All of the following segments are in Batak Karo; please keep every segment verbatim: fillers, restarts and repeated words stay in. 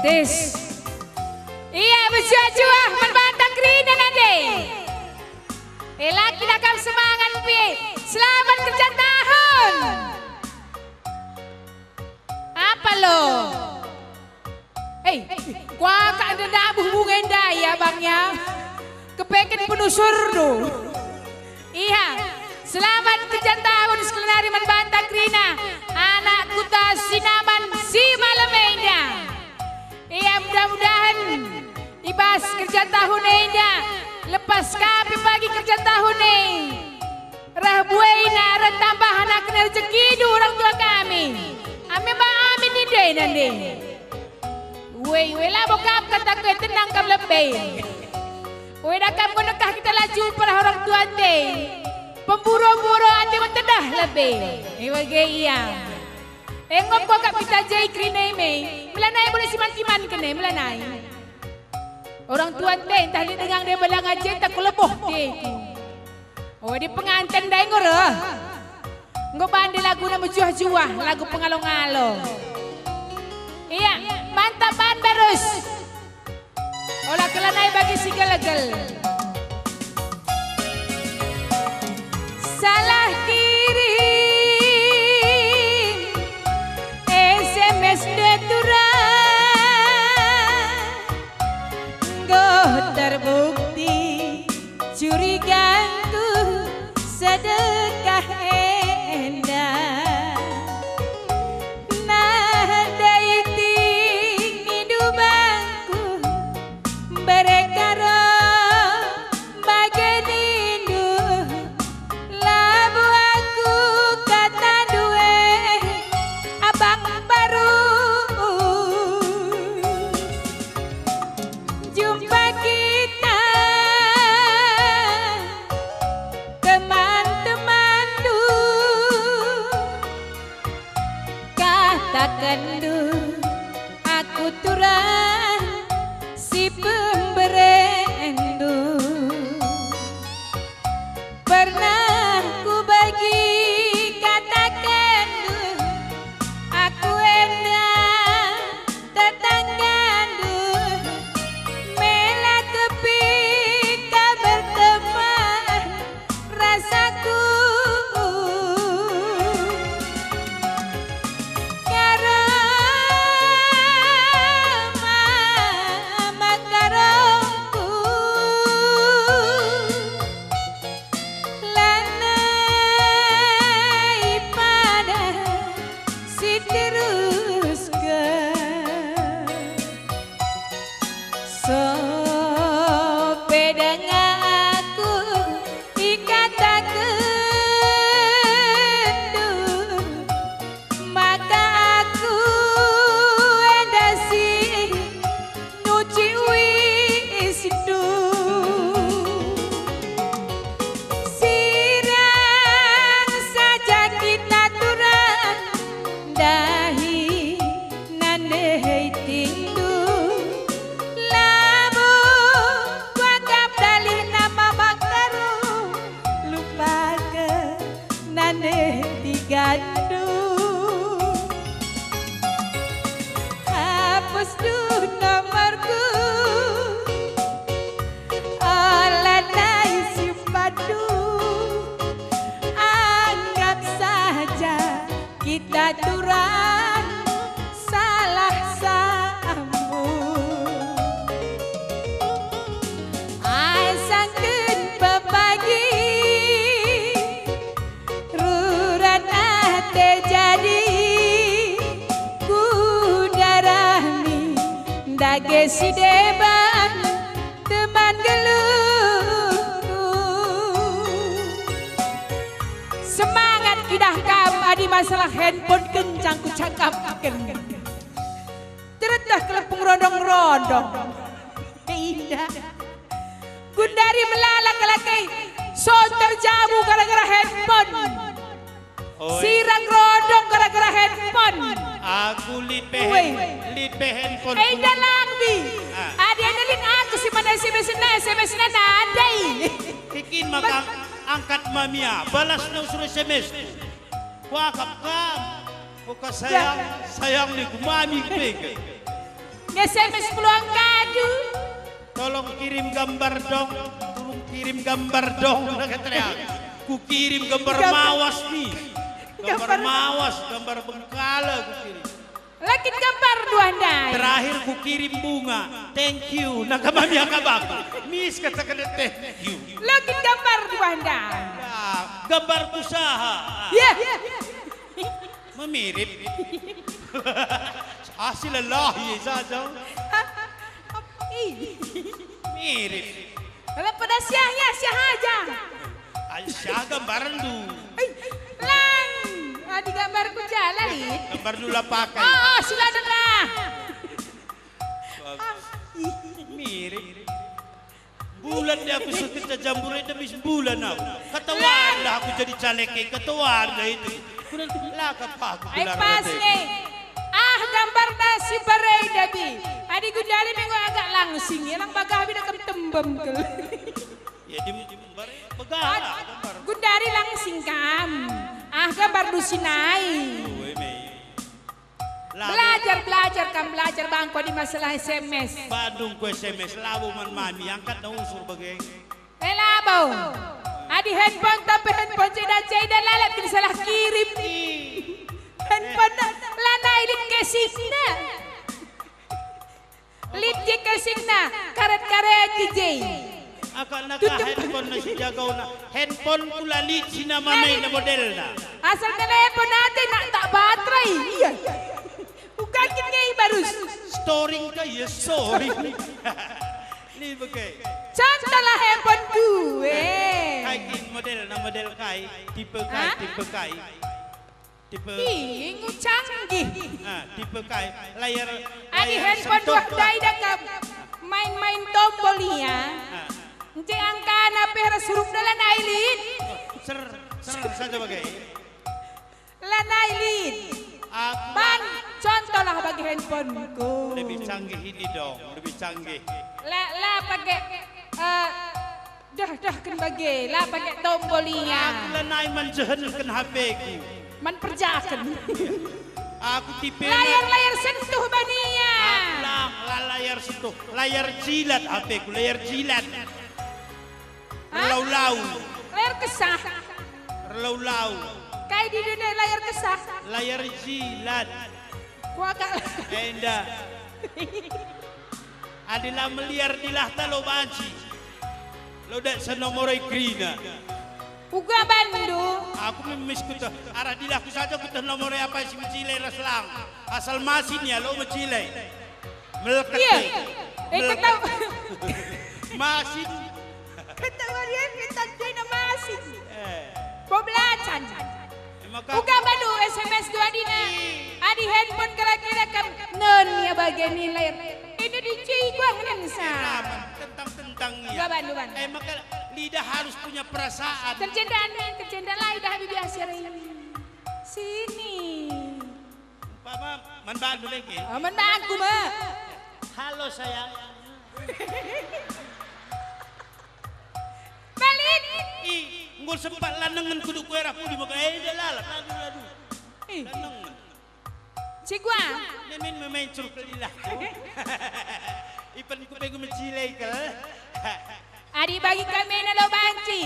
Tes. Ia, mejuah-juah man banta kerina nande. Ela kita kam semangat pe. Selamat kerja tahun. Apa lo? Hei, kuakap enda ndabuh bunga enda ya, Bang, ya. Kepeken penusurndu. Ia, selamat kerja tahun sekali nari man banta kerina, anak kuta Sinaman si malem enda. Ia, mudah-mudahen i bas kerja tahun enda, lepas ka pe bagi kerja tahun e, reh buena, reh tambahen akan rejekindu orang tua kami. Amin, ba amin, ninde nande. Weh, weh, labo kam kataku e, tenang kam lebe. Weh, da kam enggo nekah kita laju perah orang tua ate. Pemburo-buro ate metedah lebe. E bage ia. Enggo kuakap kita je i kerina e me. Mela nai bole si man-timan kene, mela nai. Orang tua ate ntah lit dengang deba langa je ntah ku leboh ate ku. Oh, di penganten ndai enggo reh. Enggo bande laguna mejuah-juah, lagu pengalo-ngalo. Ia, mantap ban barus. Ola kela nai bagi si gelegel. Salah kirim S M S de turang. Enggo terbukti curigangku sedekah enda. Nah, daiting nindu bangku, mbere karo bage nindu, labo aku katandu e, abang mbaru. Jumpa kita, teman-temanndu. Katakenndu, aku turang si pemberendu. Pernah kubegi katakenndu, aku enda tetanggandu, mela kepika berteman rasaku. Karo mama karongku. Lanai pada si terusken. Sope denga aku ikatakenndu, maka aku enda si nuci uisndu. Sirang saja kita turang ndahi nande itindu. Labo kuakap dalihna mama karu, lupake nande tigandu. Hapusndu nomorku, ola nai simpanndu. Anggap saja kita turang salah sambung. Asangken pepagi, ruran ate jadi, ku darami ndage si deban teman geluhku. Semangat kidah kam adi masalah handphone kencang kucakapken. Tereteh kelepung rondong-rondong. Indah. Gundari melala kalak e, sonter jabu gara-gara handphone. Oi. Sirang rondong gara-gara handphone. Aku lit pe Ue. Hen-, lit pe handphone. Eh, ku- dalang bi. Ah. Adi enda lit aku si mana S M S na, S M S na nadai. Kikin maka Bang. Ang-, angkat mamia, balas nang suruh S M S. Kuakap kam. Oka sayang, ya. Sayang ni ku mami ku bege. S M S pulo angka, aduh. Tolong kirim gambar dong, tolong kirim gambar dong, kata dia. Kukirim gambar Gambar. mawas nih. Gambar Gambar. mawas, gambar bengkala kukirim. Lakit gambar dua ndai. Terakhir kukirim bunga. Thank you. Nah, kemami akap aku. Mis kata kena thank you. Lakit gambar dua ndai. Ya, gambar usaha. Ya. Memirip. Hasil Allah ya saja. Ih. Mirip. Kalau pada siah ya, siah aja. Ai, siah gambarenndu. Ai, lang. Adi gambarku jalan, ih. Gambarndu la pakai. Oh, oh, sudah dengar. Bagus. Ah, ih. Mirip. Bulan deh aku sekeca jambure demi sebulan aku. Kata warilah aku jadi caleg, eh, kata warilah itu. Kunan la kapa aku Ai gelar pas ate. Nih. Ah, gambarna si bare dabi. Adi gundari minggu agak langsing, ya lang bagah bida kam tembem kel. Ya di bare bagah lah gambar. Gundari langsing kam. Ah, gambar dusi nai. Oh, eme. Labo. Belajar, belajar kam belajar bangko di masalah S M S. Bandung ku S M S, labo man mami, angkat na usur bage. Eh, labo. Adi handphone tapi handphone ceda-ceda lalap kin salah kirim. Handphone lanai lit casingna. Lit je casingna, karet-karet je. Aka naka handphone na si jagona. Handphone kula lit si namana ina modelna. Asal telepon ate nak tak baterai. Iya. Uga kin nge barus. Storing ka, iya, storing. Ni beke. Contohlah handphone ku, eh. Kai kin modelna, model kai, tipe kai, Hah? tipe kai. Tipe. Ih, enggo canggih. Ah, tipe kai, layar, Adi layar handphone sentuh. Dua dai da kam main-main tombol ia. Ah. Ence angkana pe ras hurufna lanai lit. Ser, ser saja bage. Lanai lit. Aku Bang, contohlah bagi handphoneku. Lebih canggih ini dong, lebih canggih. La, la pakai, eh, dah, dah ken bage, la pakai tombol ia. Aku lanai manjehenken H P-ku. Man perjaken. Aku tipe Layar-layar sentuh bania. Aku lang, la layar sentuh, layar jilat H P-ku, layar jilat. Hah? Erlau-lau. Layar kesah. Erlau-lau. Kai di dene layar kesah? Layar jilat. Kuakap. Enda. Adi la meliar dilahta lo banci. Lo dak senomor e kerina. Uga bandu. Aku memis kuteh. Arah dilahku saja kuteh nomor e apa si mecilai ras lang. Asal masin ya lo mecilai. Meleket. Iya. Eh, Meleket. Ketawa. Masin. Ketawa dia, ketawa dia masin. Eh. Bobelacan. Emang kau Uga bandu S M S dua dina. Ih. Adi handphone kira-kira kam non ya bage nilai. Ini di cigwang nensa. Ramen, tentang-tentang ya. Uga bandu, bandu. Emang kal lidah harus punya perasaan. Terjenda nih, terjenda lah lidah bibi asir ini. Sini. Umpama man bandu lagi. Oh, man bangku, Ma. Halo, sayang. Balik. Ih, enggo sempat lanengen kudu kuerah pudi maka, eh, dia lalap, ladu, ladu. Ih. Lanengen. Cigwa. Nemin memencur kelilah. Ipen ku pegu mecilai kel. Adi bagi kami nalo banci.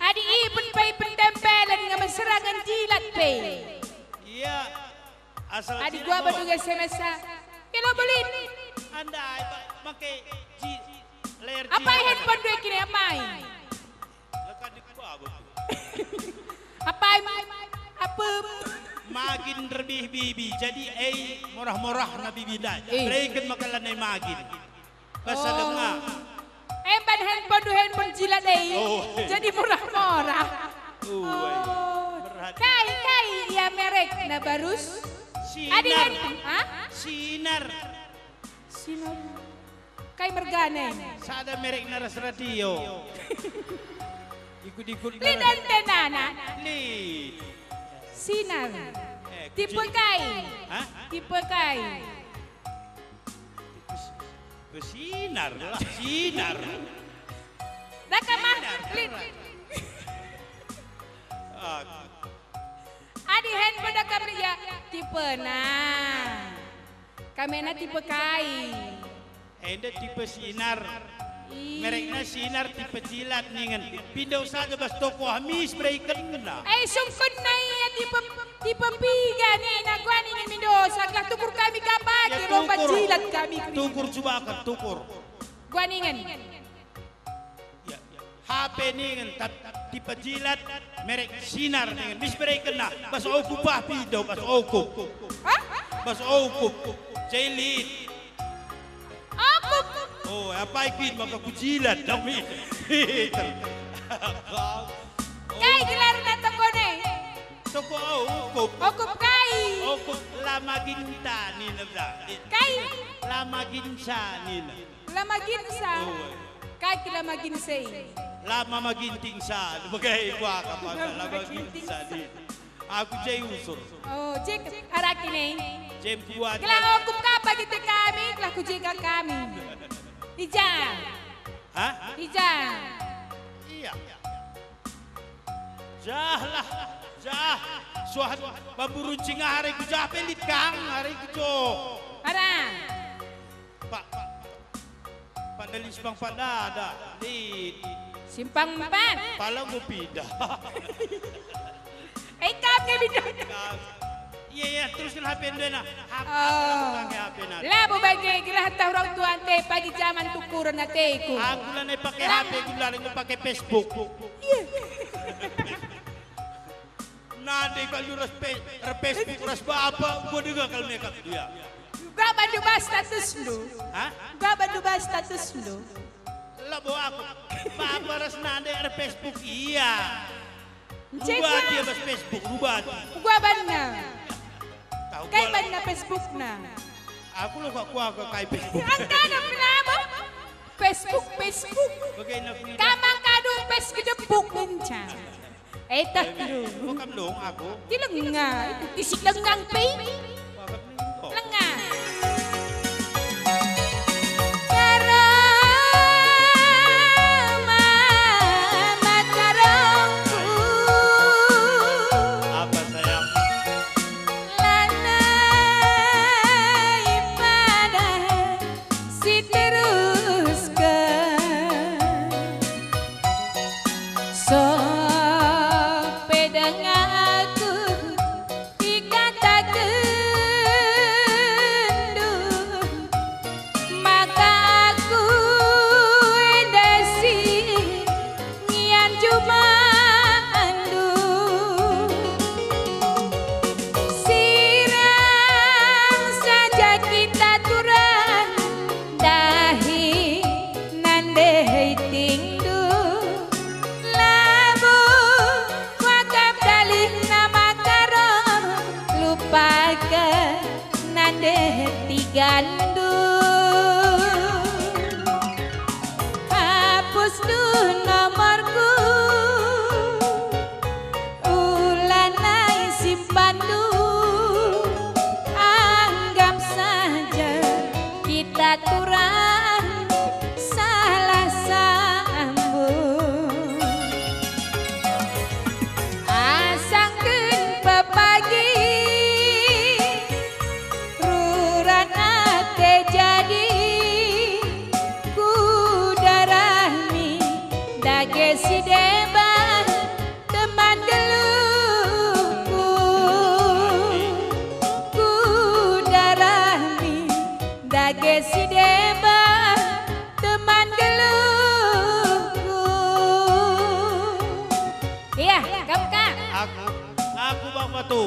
Adi ipen pe ipen tempelen nge meserangen jilat pe. Iya. Asal Adi gua bandu S M S-a. Ilo bulin. Andai, Pak, make ji-, layar Apai jilat. Handphone dua kini apai? Lekan di kuah, betul. Apai, apa? Magin rebih bibi, jadi ei morah-morah na bibi ndai. Eh. Bereken maka lanai magin. Pas Oh. Denga. Emban handphone du handphone jilat deh. Oh. Jadi murah-murah. Uai. Oh. Berhati. Kai, kai, ya merek na barus. Sinar. Adi hand-, hah? Sinar. Sinar. Kai mergane? Sada merek na ras radio. Ikut-ikut. Lidan tenana. Li. Sinar. Eh, Tipe kucing. Kai? Hah? Tipe kai? Besinar lah, sinar. Daka mah, Sinar, Lin. Terang. Aku. Adi handphone daka meriah, tipena. Kam ena tipe kai? Enda tipe sinar. Ih. Merekna sinar tipe jilat ningen. Pindah saja bas toko Hamis berekenna. Eh, sungkunna ia tipe, tipe piga nina gua ningen mindosa, gelah tukur kami ka pagi. Ya, lomba tukur. Jilat kami. Tukur cubaken, tukur. Gua ningen. Ya, H P ningen, tap-, tipe jilat, merek sinar ningen. Mis berekenna, bas okup ah pido, bas okup. Hah? Bas okup. Jelit. Okup. Oh, apai kin maka kujilat dong mi. Kai gelarna toko ne? Toko okup. Okup kai? Okup Lamaginta nina da. Kai? Lamaginsa nina. Lamaginsa. Oh. Kai ke Lamaginsa? Lama magintingsa. Bage kuakap maka Lamaginsa. Aku je usur. Oh, je arah kini. Jem kuat. Gelah okup ka pagi te kami, gelah ku je ka kami. Ija. Hah? Ija. Iya. Jah lah, jah. Suah bambu runcing ari ku jah pe lit kang ari ku jo. Ara. Pak, Pak Dali Simpang Empat dada, lit. Simpang Empat. Pala enggo pindah. Eh, kam nge pindah. Iya, iya, teruskan H P ndena. Hap-, Oh. Aku pakai H P na. Labo bage gelah tah orang tua ate pagi jaman tukuren ateku. Aku lanai pakai Lang- H P gula, enggo pakai Facebook. Iya. Nande kal ras pe-, er Facebook ras bapa, enggo denga kal mekap dia. Uga bandu bas statusndu. Hah? Uga bandu bas statusndu. Labo aku. Bapa ras nande er Facebook, iya. Encek. Rubati ya bas Facebook, rubati. Uga banna. Tahu kai gua banna Facebookna? Aku lo kak kuah ke kai Facebook. Angkana penabo. Facebook, Facebook. Bagaimana aku ini? Kamang kadu pes gedepuk ngenca. Eh, tak lu. Bukan dong aku. Di lenga, di si lengang pe. Lenga. Apa, sayang? Lanai pada si terusken. Sope denga aku ikatakendu, maka aku enda si ngian jumandu. Sirang saja kita turang, dahi nande itingndu. Labo kuakap dalihna maka ro lupaken nande tigandu. Hapusndu nomorku, ulanai simpandu, anggap saja kita turang salah sambung. Asangken pepagi, rurat ate jadi, ku darami dage si deban teman geluhku. Ku darami dage si deban teman geluhku. Iya, kam, Kak. Aku, aku Bang Batu.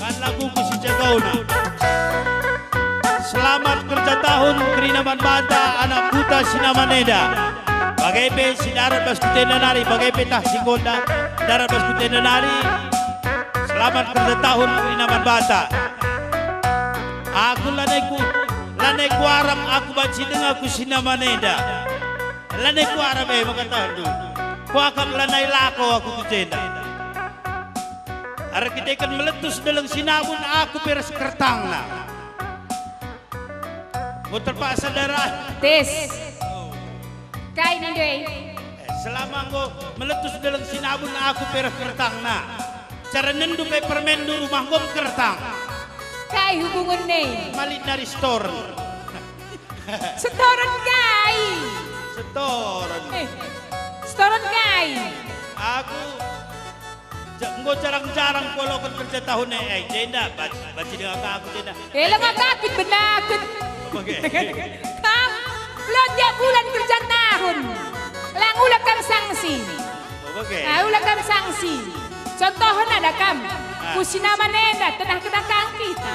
Kan laguku si jagauna. Selamat kerja tahun kerina man banta anak kuta Sinaman enda. Bage pe si darat bas kutenda nari, bage pe tah si nggonda darat bas kutenda nari. Selamat kerja tahun kerina man banta. Aku lanai ku, lanai kuaram aku banci denga ku Sinaman enda. Lanai kuaram e maka tahndu. Kuakap lanai lako aku tu jenda. Erkiteken meletus deleng sinabun aku pe ras kertangna. Enggo terpaksa darah. Tes. Kai nindu e? Eh, selama enggo meletus deleng sinabun aku pe ras kertangna. Cara nendu pe permenndu rumah enggo kertang. Kai hubungen e? Malit nari setoren. Setoren kai? Setoren. Eh, setoren kai? Aku ja-, enggo jarang-jarang kualoken kerja tahun e, eh, jenda, bac-, banci denga ka aku jenda. Eh, langa ka kin benaken. Oke. Kam, lo tiap bulan kerja tahun. Lang ula kam sanksi. Oke. Ah, ula kam sanksi. Contohna da kam. Ah. Ku sinaman enda, tenah kena kang kita.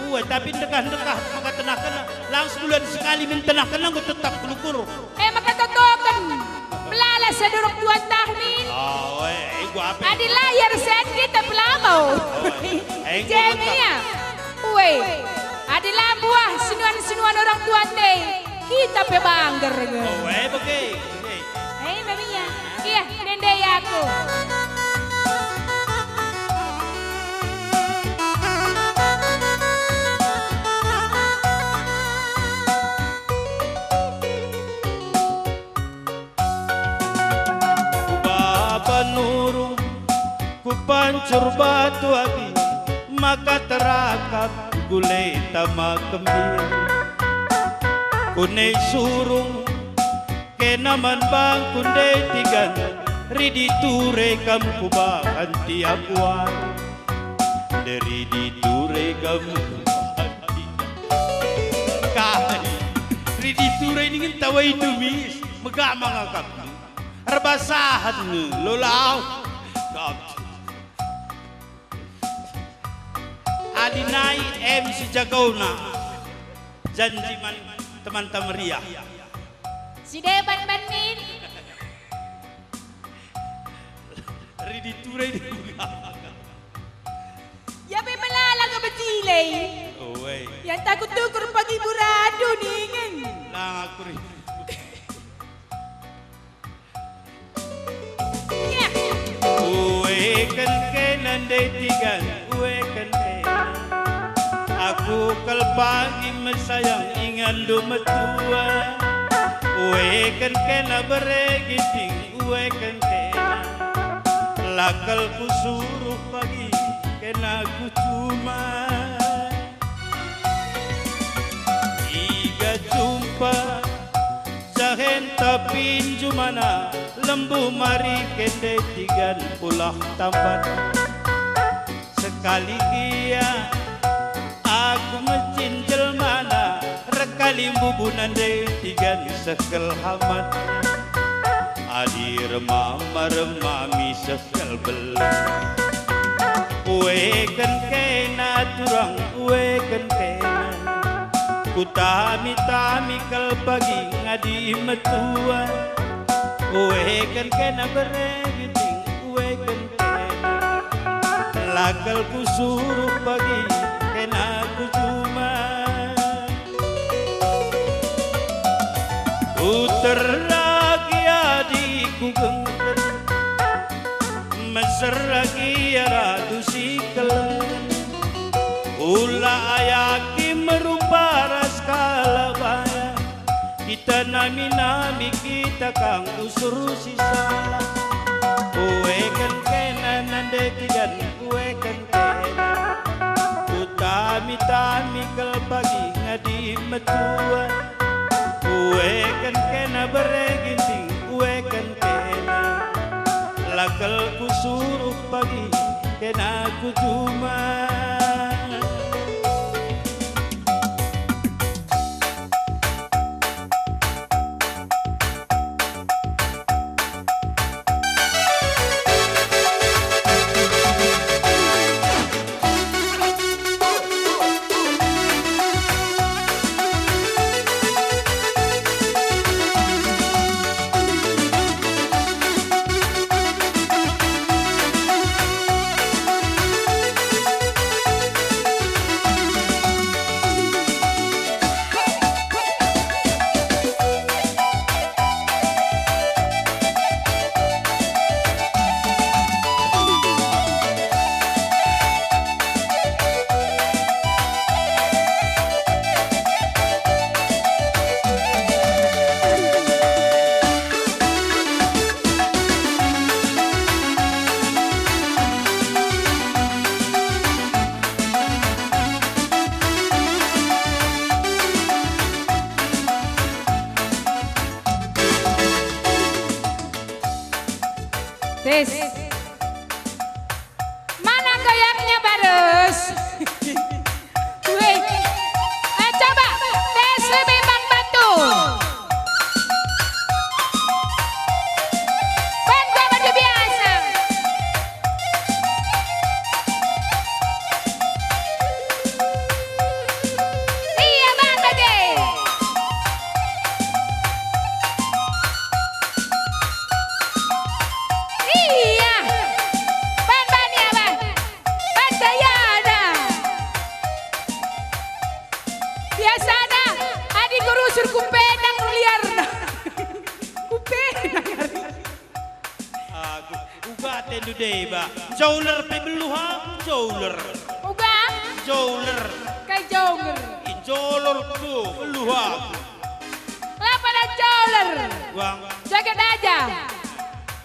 Ue, tapi ndekah-ndekah maka tenah kena. Lang sebulan sekali min tenah kena, enggo tetap kulukur. E maka totoken. Melala sadurung dua tahun ini. Oh, eh, eh, gua apa? Adi layar sen kita pelamo. Oh, eh, eh, gua Jemia. Ue. Adi la buah sinuan-sinuan orang tua te, kita pe bangger nge. Oh, eh, bege. Eh, Mamia. Iya, nende aku. Ku baba nurung, ku pancur batu agi, maka terakap gule tama kembir. Kune surung, kena man bangku ndai tigan, ridi ture kam kubahan tiap wari. Ndai ridi ture kam kubahan tiap wari. Kai? Ridi ture ningen tawa Indomis, megamang akapndu. Erbasahen nge, lo lau. Adi nai em si jagona, janji man temanta meriah. Si deban benin. Ridi ture di buka. Ya pe melala nge bejile. Oi. Yang takut tukur pagi buradu ningen. Lang aku ri. Ueken kena ndai tigan, ueken kena. Aku kal pagi mesayang inganndu metua. Ueken kena bere ginting, ueken kena. La kal kusuruh pagi kena ku juma. Iga jumpa Sehen tapi njumana lembuh mari kende tigan pulah tambat. Sekali gia aku mecin jelmana, rekali mbubu nande tigan sekel hamat. Adi remama-remami sekel belu. Ueken kena turang, ueken kena. Kutami-tami kal pagi ngadi metua. Ueken kena bere ginting, ueken kena. La kal kusuruh pagi kena ku juma. Uteragi adi kugengken, mesera gia radu si keleng. Ula ayaki merupa ras kalak baya, kita nami-nami kita kang usur si salah. Ueken kena nande tigan, ueken kena. Kutami-tami kal pagi ngadi metua. Ueken kena bere ginting, ueken kena. La kal kusuruh pagi kena ku juma. Tes. Mana goyangnya, Barus? Weh. Eh, coba. Tes lebih bang batu. Bang batu biasa. Iya, Bang, bage. Iya. Ban, ban, iya, ban. Ban gayana. Biasana, adi kurusur ku penang liarna. Ku penang. Aku, uga atendu deba. Joler pe beluh aku, joler. Uga? Joler. Kai joler? Ih, joler tu, beluh aku. Lapa dan joler? Bang. Joget aja.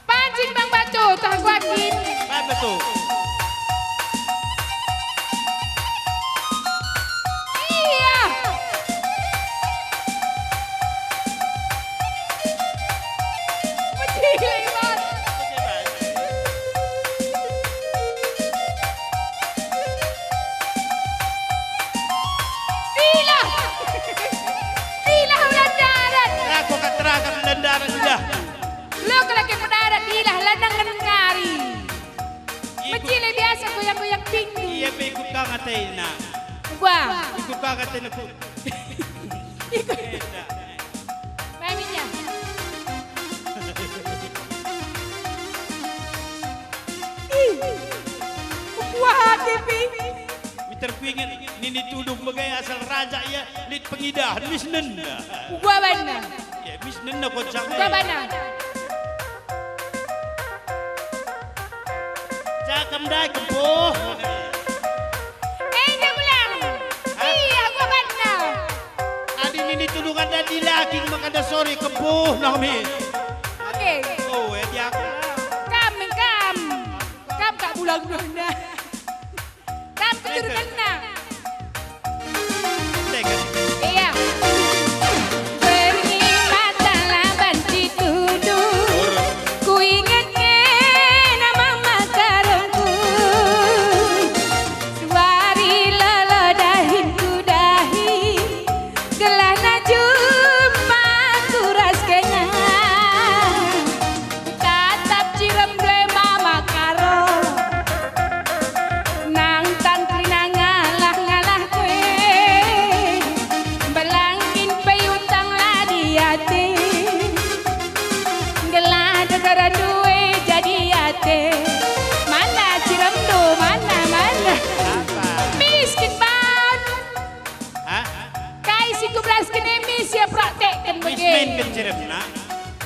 Pancing Bang Batu, tah kuakin. Apa tu? Iya. Pecil, Bang. Dilah. Dilah ulan darat. Aku akan terakan ulan darat, dilah. Lo kelaki mendarat, dilah, lanang ngari. Ikut. Mecile biasa goyang-goyang pinggu. Iya, pe ikut kang atena. Gua. Ikut kang atena ku. Ikut. Enda. Maminya. Ih. Kuat, Pi. Miter kuinget nini Tulung bage asal raja ia lit pengidahan, mis nena. Gua bana. Ya, mis nena kocak. Gua bana. Cakap ndai kempuh. Eh, dia ulang. Hah? Iya, gua banna. Adi nini Tulung enda dilaki maka enda sore kempuh nami. Oke. Oh, eh, dia aku. Kam, kam. Kam kak bulang dona. Kam keturunan. Iya. Berngi mata laban situdu, kuinget nge nama makarongku. Suari lolo dahin ku dahi, gelahna jumpa ku ras kena. Tatap cirem due mama karo, nang tangkina ngalah-ngalah kue, belangkin pe utang la diate, gelah degara due jadi ate. Mana ciremndu, mana, mana? Apa? Miskin banget. Hah? Kai si kubelasken e mis ia praktekken bage. Mis main ken ciremna.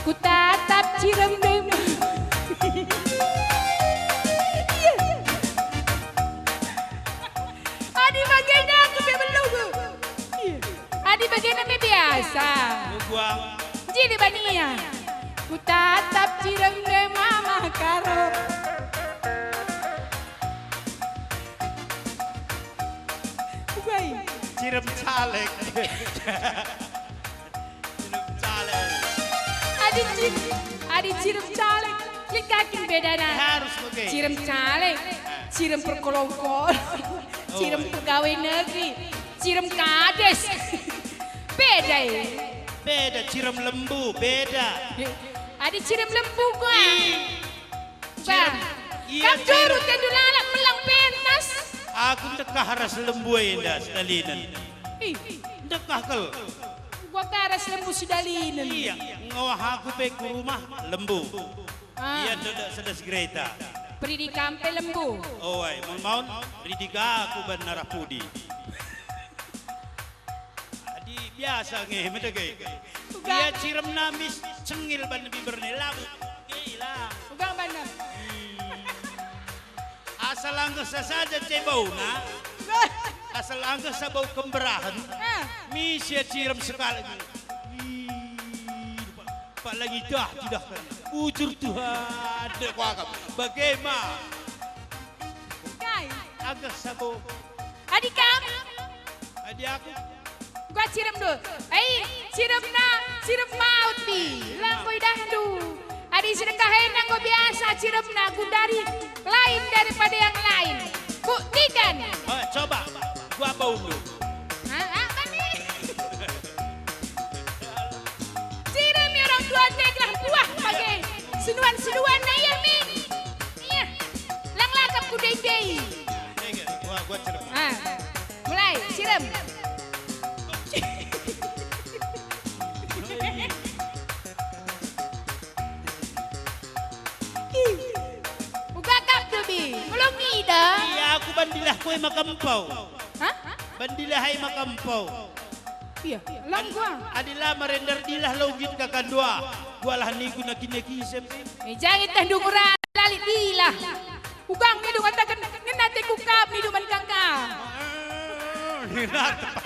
Kutatap cirem dem. Iya. Adi bagenda aku pe beluh. Iya. Adi bagenda pe biasa. Lu buang. Jadi bania. Kutatap cirem dem mama karo. Ugai. Cirem caleg. Cirem caleg. Adi cir-, adi cirem caleg, lit ka kin bedana. Harus bage. Cirem caleg, cirem perkolongkol, oh, cirem pegawai negeri, cirem kades. Beda, ya? Beda, cirem lembu, beda. Adi cirem lembu, gua. Ih. Bah, cirem. Iya, kam cirem. Juru tendu lalap melang pentas. Aku ndekah ras lembu enda sedalinen. Ih. Ndekah kal. Gua ka ras lembu sedalinen. Iya, ngewah aku pe ku rumah lembu. Ah. Ia ndedak sedas gereta. Peridi kam pe lembu. Oh, ai, maun-maun, peridi ka aku ban arah pudi. Adi biasa nge, medege. Uga. Ia ciremna mis cengil ban biberne, labo. Gila. Uga bana. Hmm. Asal anggesa saja ce bauna. Asal anggesa bau kemberahen. Ah. Mis ia cirem sekali. Ih, Pak, Pak, lagi dah, tidak. Bujur Tuhan, dek wakam. Bagaimana? Kai? Anggesa bau. Adi kam? Adi aku. Gua cirem dulu. Ai, ciremna, cirem maut pi. Lako idahndu. Adi sedeka Bahena enggo biasa ciremna gundari lain daripada yang lain. Buktikan. Eh, coba. Gua apa undu? Hah? Apa nih? Cirem ya orang tua teglah buah bage. Senuan-senuan na iya, Min. Iya. Lang lakap ku dei-dei. Gua, gua cirem. Ah. Mulai, cirem. Ih, uga kap tu, Bi. Belum ida. Iya, aku bandilah kue maka empau. Hah? Bandilah hai maka empau. Iya, lang gua. Adila marender dilah lo git kakandua. Gualah niku naki-naki sempe. Eh, jangan teh ndungura lali dilah. Ugang midu ngataken ngena teku kap midu man kangka. Ah, ngena tepak.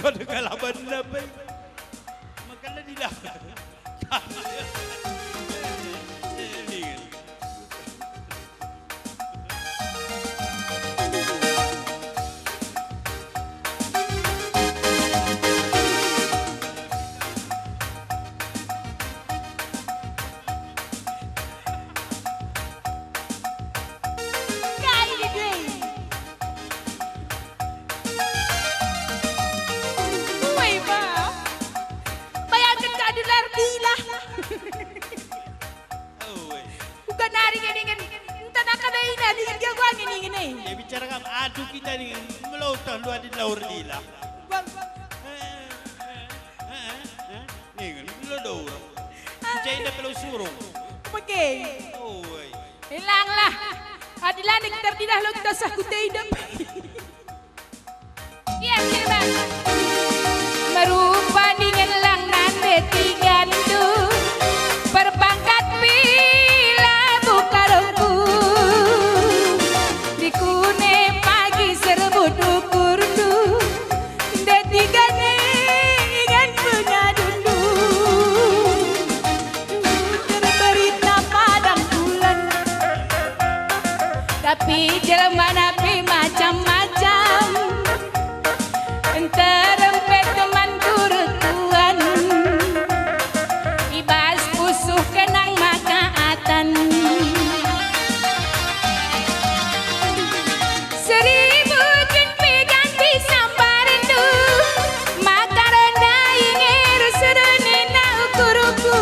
Kau dengar laban apa? Makanya dilah. Kai dei? Uwe, Bang. Bayangken ka dular dilah. Uwe. Uga nari nge ningen. Entah naka dai ina ningen dia gua nge ningen e. Ya bicara kam, aduh kita ningen. Melotah lu adin laur dilah. Bang. Eh, eh, eh, eh. Ningen, lu daur. Kucai indah kalau surung. Pege. Uwe. Ilanglah. Adilani kita terdidah lo kita sah ku tei idap. Iya, Firman. Merupa ningen lang nande tigandu, perpangkat pila bukarongku. Dikune pagi serbut ukurndu, nde tigane ingan pengadundu. Terberita padang bulan, tapi jelmana pe macam-macam. Nterem pe temanku reh tuan, i bas pusuh kenang maka atan. Seribu kin pe ganti sambarndu, maka renda inger serenina ukurku.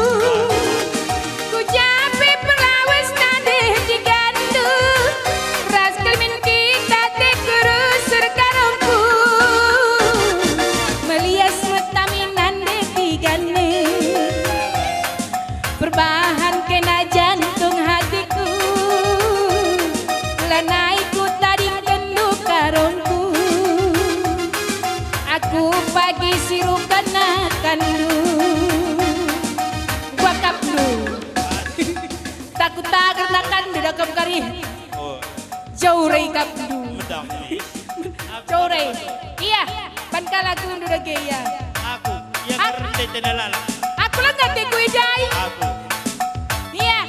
Ku ja pe perlawes nande tigandu, ras kelimin kita te kurus erkarongku. Melias metami nande tigane. Perbahan kena jantung hatiku, lanai kutadingkenndu karongku. Aku pagi si rukennakanndu. Kuakapndu. Takut tager nakanndu dakap kari. Oh. Jauh rai ikapndu. Medang. Jauh rai. Iya, ban kalak ndu dage, iya. Aku, ia Ak- kernde tena lalap. Aku langa teku idai. Aku. Iya.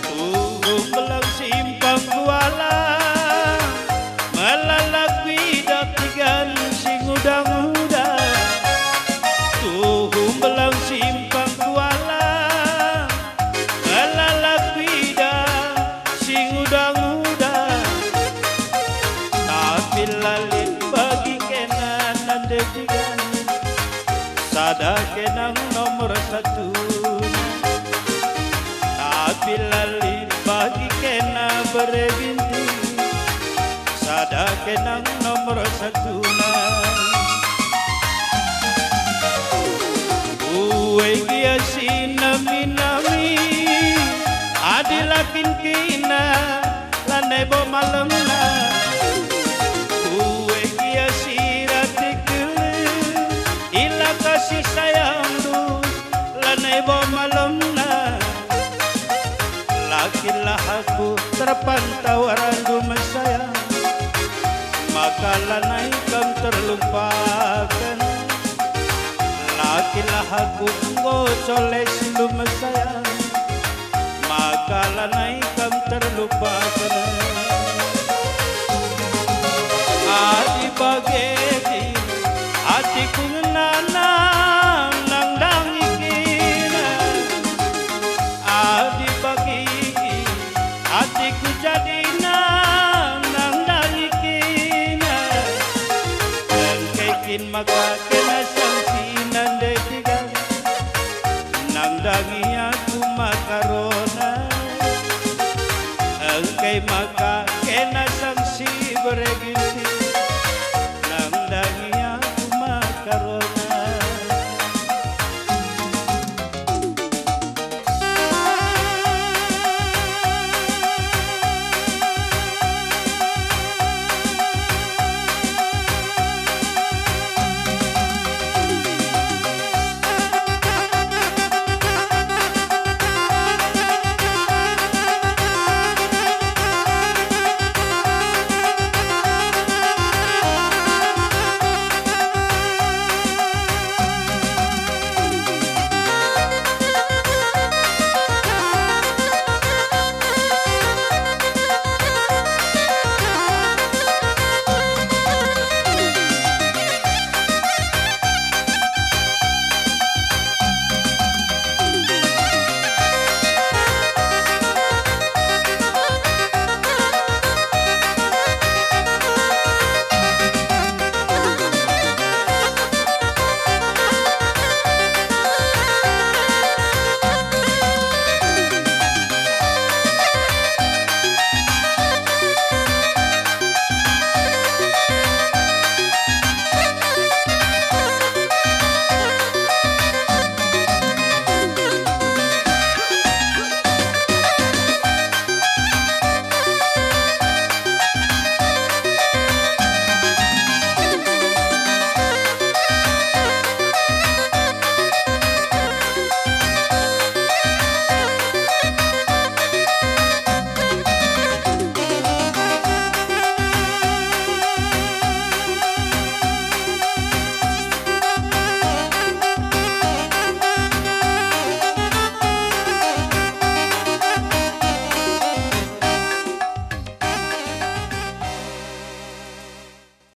Tuhu mbelang simpang kuala, melala kuidah tigan si nguda-nguda. Tuhu mbelang simpang kuala, melala kuidah si nguda-nguda. Tapi la lit bagi kena nande tigan, sada kenang nomor satu. Tapi la lit bagi kena bere binti, sada kenang nomor satuna. Uwe gia si nami-nami, adi la kin ki Bo malemna, la kin lah aku terpantau arandu mesayang, maka lanai kam terlupaken. La kin lah aku enggo colehndu mesayang, maka lanai kam terlupaken. Adi bage kin, atiku ngena nang, nang ndangi kin. Adi bage kin, atiku jadi nang, nang ndangi kin. Engkai kin maka kena sanksi nande tiga, nang ndangi aku maka rona. Engkai maka